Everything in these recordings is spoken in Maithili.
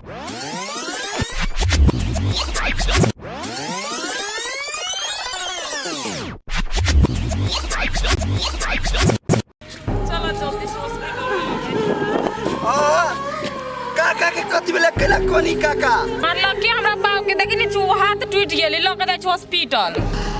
चलो जल्दी से हॉस्पिटल। आ, काका के कथी भेलै केला कोनी काका? मारलक के हमरा बाप के, देखी नी हाथ टूट गेलै, लऽ के जाइ छै हॉस्पिटल।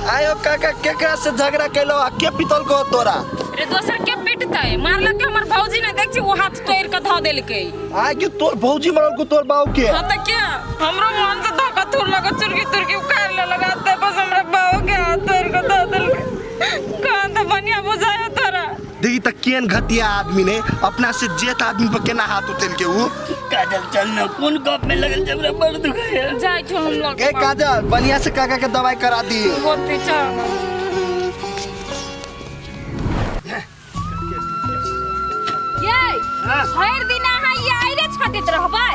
आयो काका, केकरा से झगड़ा केलो आ के पितल को तोरा? रे दोसर के पिटतै, मारलक के हमर भौजी ने, देख छी ओ हाथ तोड़ के धऽ देलकै। आय के तोर भौजी मरल को तोर बाऊ के? हाँ तऽ के हमरो मन से धक्का थोड़ लगा चुरकी तुरकी उखाड़ लेलक आ ते बस हमरा बाऊ के हाथ तोड़ के धऽ देलकै। कहाँ तऽ बढ़िया बुझायो तोरा। देखी त केन घटिया आदमी ने अपना से जेत आदमी पर केना हाथ उठेल के ऊ। काजल चल ना, कोन गप में लगल छै, हमरा बड़ दुखाय। जाइ छौ हम लग। गे काजल, बढ़िया से काका के दवाई करा दी। होते चल। ये भरि दिन अहाँ ई आइरे छाँटैत रहबै?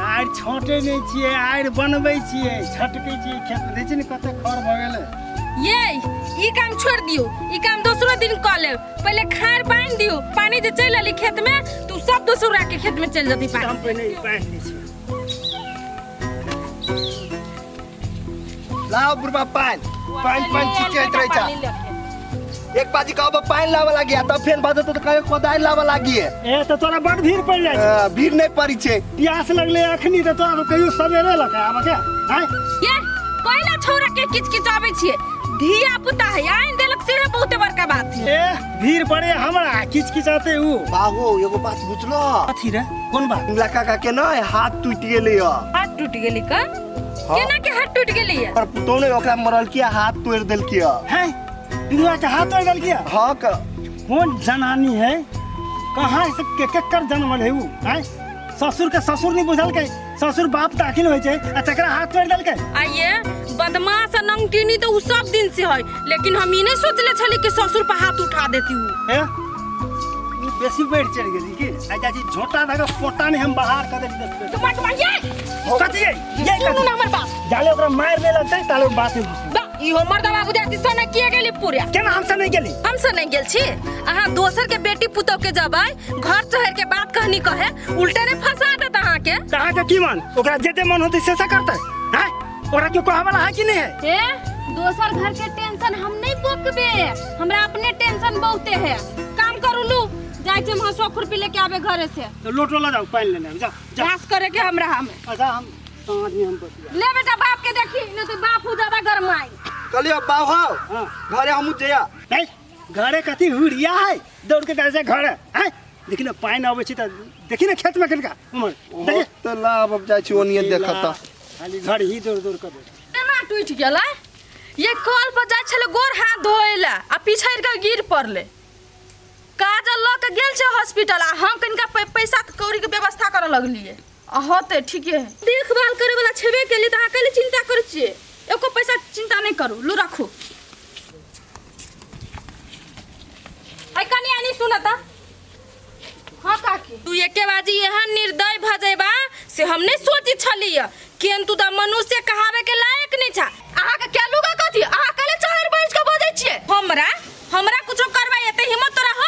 आरि छाँटै नहि छियै, आरि बनबै छियै, छटकै छियै खेत में। देखै छियै ने कते खर भऽ गेलै। ये ई काम छोड़ दियौ, ई काम दोसरो दिन कऽ लेब। पहिले खार बान्हि दियौ, पानी जे चलि एली खेत में तऽ सब दोसर के खेत में चलि जेतै पानी। हम पहिने ई बान्हि दै छियै। लाओ बुढ़बा पानि, पानि पानि छिचैत रहै पानी छ। लऽ के। एक बाजी कहब पानि लाबऽ लागी आ तब फेर बाजत तऽ कहे कोदारि लाबऽ लागी। ए तऽ तोरा बड़ भीड़ पड़ि जाइ छै। भीड़ नहि पड़ी छै। प्यास लगलै अखनी तऽ तोरा कहियो सवेरे लऽ के आबऽ के आँय? ये पहिला छौरा के किचकिचाबै छियै, धिया पुता है, आनि देलक से बहुते बड़का बात है। ए भीड़ पड़े हमरा किचकिचाते ऊ। बाबू एगो बात बुझलो? कथी रे, कोन बात? पिंगला काका के न हाथ टूटि गेलै ह। हाथ टूटि गेलै का? हाँ। केना के हाथ टूटि गेलै? पर पुतोह ने ओकरा मरल किया हाथ तोड़ि देलकै ह। हैं, पिंगला के हाथ तोड़ देलकै? हाँ क कौन जनानी है, कहाँ से के केकर जनमल है ऊ? आँय, ससुर के ससुर नहीं बुझलकै, ससुर बाप दाखिल होइ छै आ तकरा हाथ तोड़ देलकै। आइए बदमाश आ नंगटिनी तो उ सब दिन से है, लेकिन हम ई नहीं सोचले छली कि ससुर पर हाथ उठा देती उ। ए ऊ बेसी बढ़ चढ़ गेली कि आ चाची झोटा धके पोटा नहीं हम बाहर कर देली। तुम्हार तुम्हार ये कथी ये? ये सुनू कथी? ना हमर बात। जाले ओकरा मार नहीं लगतै ताले बात नहीं बुझतै। बा ई हमर दवा बुझाती सने किए गेली पूरा? केना हमसे नहीं गेली? हमसे नहीं गेल छी। अहाँ दोसर के बेटी पुतोह के जबै घर चढ़ के बात कहनी कहे उल्टे ने फंसा देत अहाँ के। तऽ अहाँके की मन, ओकरा जे जे मन होतै से से करतै? हैं, ओकरा केओ कहऽ वाला है कि नहीं है? ए दोसर घर के टेंशन हम नहीं पोकबे, हमरा अपने टेंशन बहुते है। काम करू लू, जाइ छी हम हंसुआ खुरपी लेके आबे घरे से। तो लोटो लऽ जाउ, पानि लेने आबि, जाउ जाउ। घास करे के हमरा हमें। अच्छा हम साँझ में हम बतिया। ले बेटा बाप के देखी नहीं तो बाप हो ज्यादा गरमाई। कहलियो बाबू हौ। हाँ। घरे हमहूँ जइया। नहीं घरे कथी हुरिया है, दौड़ के जाइ छै घरे। हैं देखी ने पानि अबै छै तऽ देखी ने खेतमे कनिका उम्हर देखी। तऽ लाब अब जाइ छी ओनिये देखत। खाली घर ही दौड़ दौड़ के बैठ। केना टूटि गेलै? ये कल पर जाइ छलै गोर हाथ धोए लए आ पिछड़ि के गिर पड़लै। काजल लऽ के गेल छै हॉस्पिटल आ हम कनिका पैसा कौड़ी के व्यवस्था करऽ लगलियै आ होतै ठीके है। देखभाल करे वाला छेबे केलियै तऽ अहाँ कैले चिंता करै छियै? एको पैसा चिंता नहि करू, लू राखू। ऐ कनी आनी सुन त। हाँ काकी, तू एके बाजी एहन निर्दय भऽ जेबा से हम नहीं सोची छलियै। केहन तू तऽ मनुष्य कहावे के लायक नहीं छा। अहाँ के केलू का कथी? अहाँ कैले चहर बैठ के बजै छियै? हमरा हमरा कुछो करबा एते हिम्मत तोरा ह?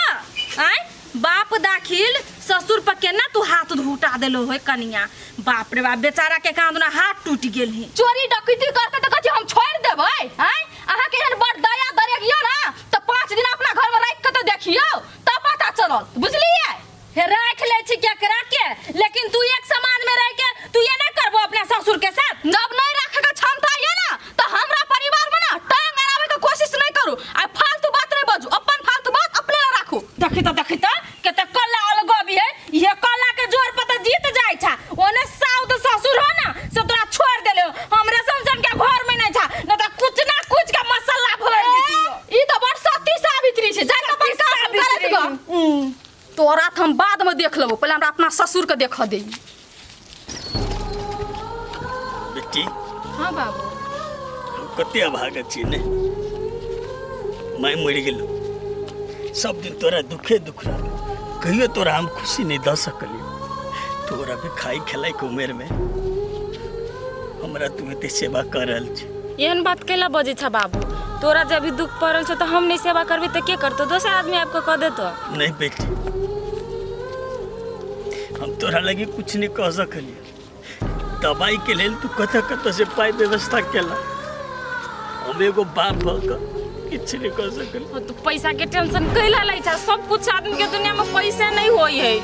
आय बाप दाखिल ससुर पर केना तू हाथ उठा देलो होय कनिया? बाप रे बाप, बेचारा के कहाँ दुना हाथ टूट गेल ही। चोरी डकैती करते तऽ कथी हम छोड़ देबै? आय अहाँ के एहन बड़ दया दरेग यऽ ना तऽ 5 दिन अपना घर में राखि के तऽ देखियौ तब पता चलल, बुझलियै? हे राख ले छी केकरा के, लेकिन तू एक समाज में रह के तू ये ना करबो अपना ससुर के साथ। जब नहीं रखे के क्षमता ये ना तो हमरा परिवार में ना टांग अड़ावे के कोशिश नहीं करू आ फालतू बात नहीं बजू, अपन फालतू बात अपने ला राखू। देखी तो देखी तो केते कला अलगबी है, ये कला के जोर पर तो जीत जाय छा। ओने साउद ससुर हो ना से तोरा छोड़ देले, हमरे सन के घर में नहीं छा न तो कुछ ना कुछ के मसाला भर देती। ई तो बड़ सती सावित्री छै, जाय के अपन काम करत ग। तोरा तऽ हम बाद में देख लेबो, पहले हमरा अपना ससुर के देखऽ दे। बेटी। हाँ बाबू। हम कते अभागत छी ने, मैं मरि गेलहुँ, सब दिन तोरा दुखे दुख रहल, कहियो तोरा हम खुशी नहीं दऽ सकलियौ। तोरा भी खाइ खेलाइके उमेरमे हमरा तू एते सेवा कऽ रहल छी। एहन बात कैला बजै छ बाबू? तोरा जब भी दुख पड़ल छौ तऽ हम नहीं सेवा करबी तऽ के करतौ? दोसर आदमी आबि कऽ कऽ देतौ? नहीं बेटी, हम तोरा लगी कुछ नहीं कह सकलियै, दवाई के लेल तू कतऽ कतऽ से पाइ व्यवस्था केला। हम एगो बाप भऽ कऽ किछु नहि कऽ सकल। तू पैसा के टेंशन कैला लै छा? सब कुछ आदमी के दुनिया में पैसे नहीं होई है।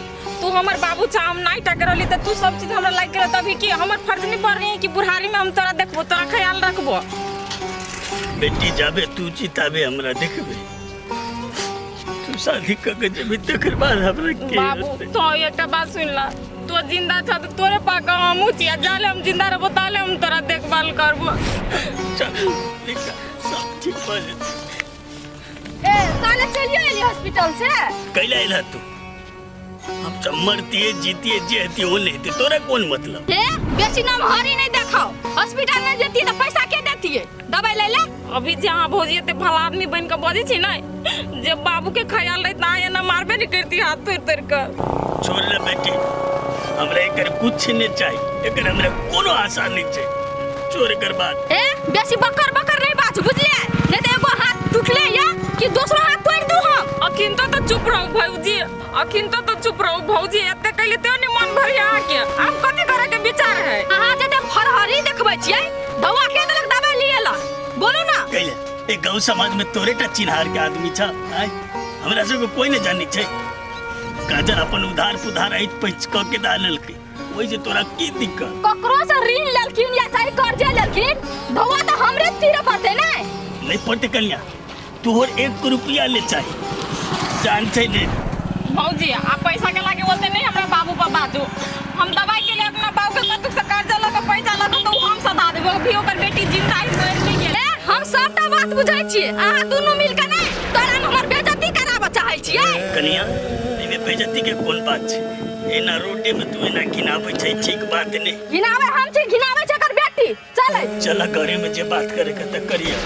तू हमर बाबू छा, हम नहीं टक रहली त तू सब चीज हमरा लाइक कर, तभी की हमर फर्ज नहीं पड़ रही है कि बुढ़ारी में हम तोरा देखबो, तोरा ख्याल रखबो। बेटी जाबे तू जिताबे हमरा देखबे, तू शादी कऽ के जेबी तकर बाद हमरा के बाबू हेतै? तो एकटा बात सुन ला, तो जिंदा छ त तोरे पाका हमहूँ छी, आ जाले हम जिंदा रहबो ताले हम तोरा देखभाल करबो। चल निकाल, सब ठीक भऽ जेतै। ए ताले चलियो एली हॉस्पिटल से। कैला एला तू? हम सब मरतिए जीतिए जे हेतिए ओ नहीं हेतिए, तोरा कोन मतलब? हे बेसी नाम हरी नहीं देखाओ, हॉस्पिटल नहीं जेतिए त पैसा के देतिए दवाई ले ले। अभी जे अहाँ भौजी एते भला आदमी बन के बजै छी ने, जे बाबू के ख्याल रहित ना एना मारबे नहीं करती हाथ तोड़ तोड़ के। छोड़ ले बेटी, हमरा एकर कुछ नहीं चाहिए, एकर हमरा कोनो आशा नहीं छै, छोड़ एकर बात। ए बेसी बकर बकर नहीं बाज बुझलिए, नहीं त एगो हाथ टूटले या कि दोसरो हाथ तोड़ दू हम। अखिन तो चुप रहू भौजी, अखिन तो चुप रहू भौजी, एते कहली ते नहीं मन भरी अहाँ के, आब कथी करे के विचार है? अहाँ जते फरहरी देखबै छियै, दवा के देलक दवाई लिए ला, बोलू ना। कैले एक गांव समाज में तोरे टा चिन्हार के आदमी छ, आय हमरा सबके कोई नहीं जानी छै। काजर अपन उधार पुधार ऐत पैच क के डाललकै, ओहि से तोरा की दिक्कत? ककरो से ऋण लेलखिन या चाहे कर्जा लेलखिन, दवा तो हमरे तीरे पड़ते ने। नहीं पड़ते कन्या, तोहर 1 रुपया ले चाही, जान छै ने। भौजी आ पैसा के लागे बोलते नहीं हमरा बाबू पर बाजू, हम दवाई के लिए अपना बाबू के कतुक से कर्जा लऽ के पैसा लऽ के तो हम सधा देबै, अभी ओकर बेटी जिंदा है मरि नहीं गेल। हम सबटा बात बुझै छियै, अहाँ दुनू मिल के नहि तोरा हम हमर बेइज्जती कराबऽ चाहै छियै। कन्या एहिमे बेइज्जती के कोन बात छै? एना रोडे में तू एना घिनाबै छै, ठीक बात नहि। घिनाबै हम छी, घिनाबै छै एकर बेटी। चलै चल घरे में जे बात करे के त करिया।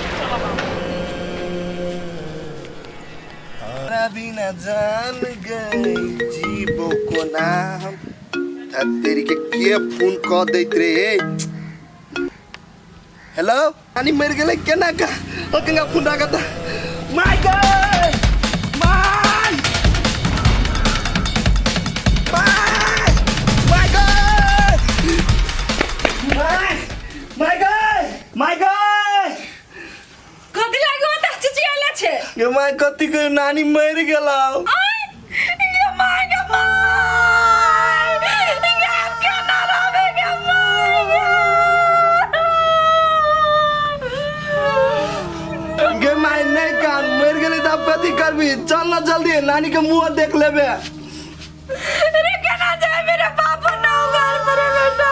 बिना जान गई जीवो को नाम तेरी के फोन क दैत रे। हेलो नानी मर गेलै केना का ओ केना फोन राखत? My God my my my God my my God my God. कथी लागे ओतऽ चिचियाले छै? गे my कथी के नानी मर गेलौ? आय गे my, गे my, गे हम केना रहबै गे my, गे my नहीं कान मर गेलै त आब कथी करबी? चल ना जल्दी नानी के मुंह देख लेबे। रे केना जाय मेरे बाबू ना घर पर बेटा।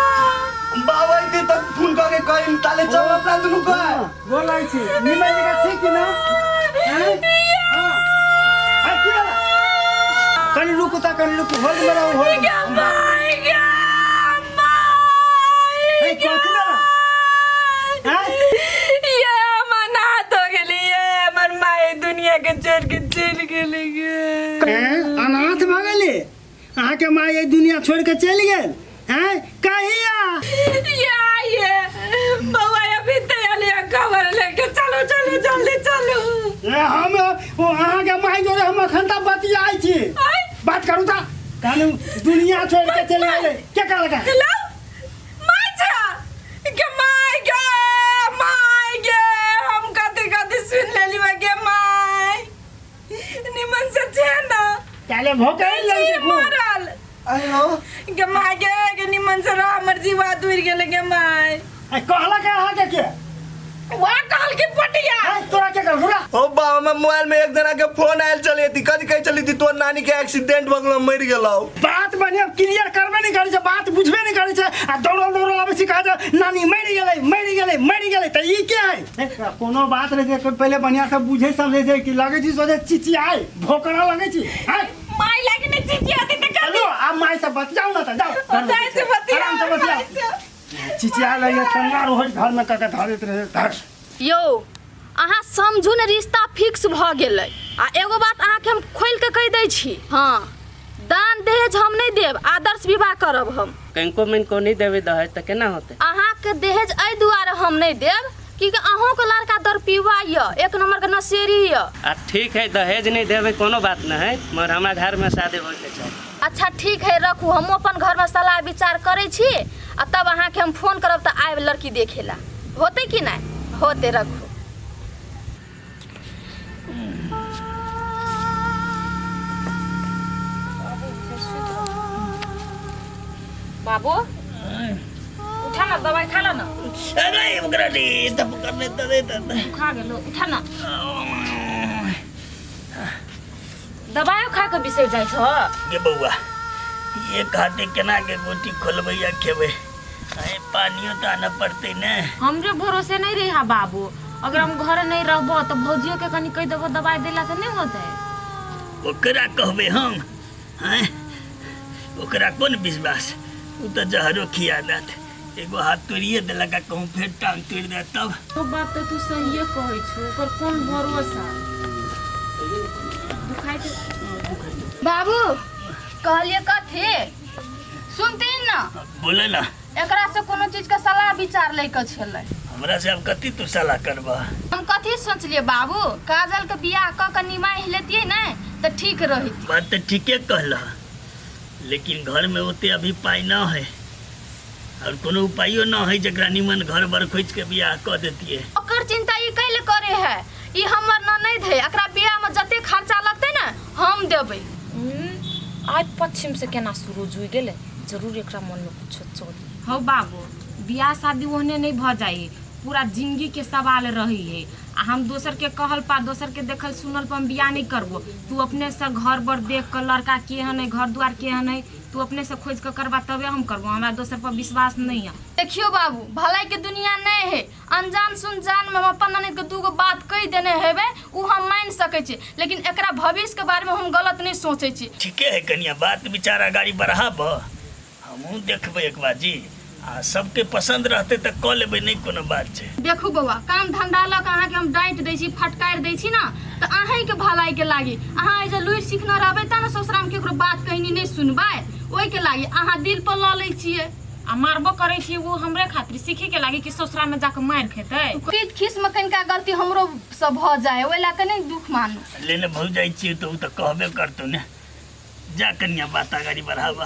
बाबा अइते त फोन क के कहिन ताले चल अपना दुनू के। बोलै छी निमन जगह छी कि ना? हैं? हाँ। आ, की भेला? कनी रुकू त, कनी रुकू, होल्ड में रहू, होल्ड में। गे my, गे my. हे, कथी भेला? हैं? ये हम अनाथ हो गेली, ये हमर माय दुनिया के छोड़ के चलि गेली गे। हैं? अनाथ भऽ गेली? अहाँके माय एहि दुनिया छोड़ के चलि गेल? हैं? कहिया? ये बउआ अभी तैयारी खबर लेके चलो चलो जल्दी चलो। ए, हम ओ अहाँके माय जोरे हम अखन तक बतियाइ छी। बात करू त कानू दुनिया छोड़ के चलि गेलै के कहलक? हेलो my छा गे my, गे my, गे हम कथी कथी सुन लेली गे my, निमन से छे ना। ताले भोकै छी मरल आयो गे my, गे गे निमन से रह, हमर जीवा दूर गेलै गे my. आ कहलक अहाँके के? वाह कहल की पटिया। हैं, तोरा के कहलक? रुका। ओ बा हमरा मोबाइल में एक जना के फोन आयल चले थी, कथी कहै चली थी तोर नानी के एक्सीडेंट भ गेलौ मर गेलौ। बात बढ़िया क्लियर करबे नहीं करै छै, बात बुझबे नहीं करै छै, आ दौड़ल दौड़ल आबै छै कहै छै नानी मरि गेलै मरि गेलै मरि गेलै, त ई के है? हे, कोनो बात रहै छै पहिले बढ़िया से बुझै समझै छै कि लगै छै सोझे चिचियाइ भोकरा लगै छै। हैं? My लागी ने चिचियाती त चलो आब my से बतियाउ ना त जाओ जाइ छै बतियाउ, आराम से बतियाउ। जाइ छै। चिचिया लगे टंगा रोहट घर में कके धरैत रहे धर। यौ अहाँ समझू ने रिश्ता फिक्स भऽ गेलै। आ एगो बात अहाँके हम खोलि के कहि दै छी, हाँ दान दहेज हम नहि देब, आदर्श विवाह करब हम। कनिको मनिको नहि देबै दहेज तऽ केना होतै? अहाँके दहेज एहि दुआरे हम नहि देब कि अहूँके लड़का दरपीवा यऽ, एक नंबर के नशेरी यऽ। आ ठीक है, दहेज नहि देबै कोनो बात नहि है, मगर हमरा घरमे शादी होइके चाही। अच्छा ठीक है, रखू, हमहूँ अपन घरमे सलाह विचार करै छी आ तब अहाँके हम फोन करब तऽ आबि लड़की देखे ला। होतै कि नहि होतै? रखू। बाबू, उठा ना, दवाई खा ला ना। अरे ओकरा रे तब करने त दे त खा गेलो, उठा ना। दवाई खा के बिसरि जाइ छौ। गे बौआ, एक हाथे केना के गोटी खोलबै या खेबै? अरे पानियो तऽ आनऽ पड़तै ने। हमरे भरोसे नहीं रही हा बाबू, अगर हम घर नहीं रहबो तो भौजियो के कनी कहि देबो दवाई देला से नहीं होतै। ओकरा कहबै हम? हैं, ओकरा कोन विश्वास? ओ तऽ जहरो खिया देत। एगो हाथ तोड़िए देलक आ कहूँ फेर टांग तोड़ि देत तब? तो बात तऽ तू सहिए कहै छौ, ओकर कोन भरोसा? दुखाइ छै। बाबू, कहलिए कथी सुनती न? बोले ना। एकरा से कोनो चीज के सलाह विचार लै के छलै। हमरा से आब कथी तू सलाह करबा? हम कथी सोचलिए बाबू, काजल के बियाह क के निमाहि लेतियै ने तऽ ठीक रहित। बात तऽ ठीके कहलह, लेकिन घर में ओते अभी पाइ न है और कोनो उपायो न है जकरा निमन घर बर खोज के बियाह कऽ देतियै। ओकर चिंता ई कैले करे है? ई हमर ननैद है, एकरा बियाह में जते खर्चा लगतै ने हम देबै। आइ पश्चिम से केना सूरज उगि गेलै, जरूर एकरा मन में कुछो चली। हौ बाबू, बियाह शादी ओहने नहीं भ जाइ, पूरा जिंदगी के सवाल रही है। आ हम दोसर के कहल पा, दोसर के देखल सुनल पर हम बियाह नहीं करबो। तू अपने से घर बर देख के, लड़का केहन है, घर द्वार केहन है, तू अपने से खोज के करबा तबे हम करबो। हमरा दोसर पर विश्वास नहीं है। देखियो बाबू, भलाई के दुनिया नहीं है। अनजान सुनजान में हम अपन ननद के दूगो बात कहि देने हेबै, उ हम मानि सकै छी, लेकिन एकरा भविष्य के बारे में हम गलत नहीं सोचै छी। ठीके है कनिया, बात विचार अगाड़ी बढ़ाब, हमहूँ देखबै एक बार जी, आ सबके पसंद रहतै तऽ कऽ लेबै, नहि कोनो बात छै। देखू बौआ, काम धंधा लऽ कऽ अहाँके हम डाँटि दै छी, फटकारि दै छी ने, तऽ अहीँके भलाइके लागी। अहाँ एहि जे लुरि सिखने रहबै तब ने ससुरामे ककरो बात कहनी नहि सुनबै, ओहिके लागी अहाँ दिल पर लऽ लै छियै। आ मारबो करै छी ओ हमरे खातिर सीखे के लागी कि ससुरा में जाके मारि खेतै? पीत खीस में कनिका गलती हमरो से भऽ जाय, ओहि लए कऽ नहि दुख मानू। लेने भौ जाइ छियै तऽ ओ तऽ कहबे करतौ ने। जा कनिया, बात अगाड़ी बढ़ाबा।